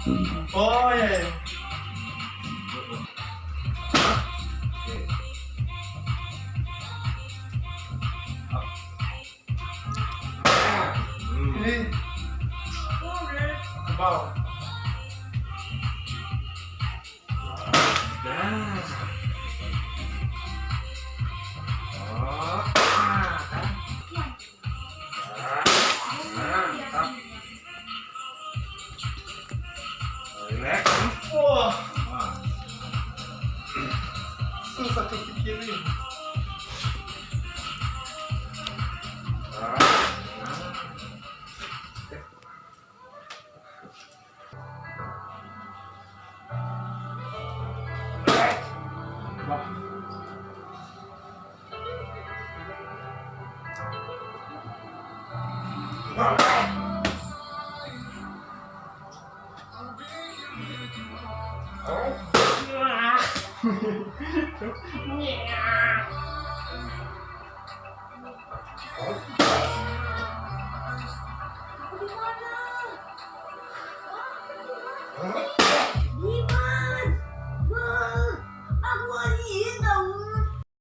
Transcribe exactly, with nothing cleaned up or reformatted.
Oh, iya, iya. Ini. Kebal. Nah. Oh. Nah, nah, nah. Relax. Wah. Nah. Susah kepikirin. Nah, nah.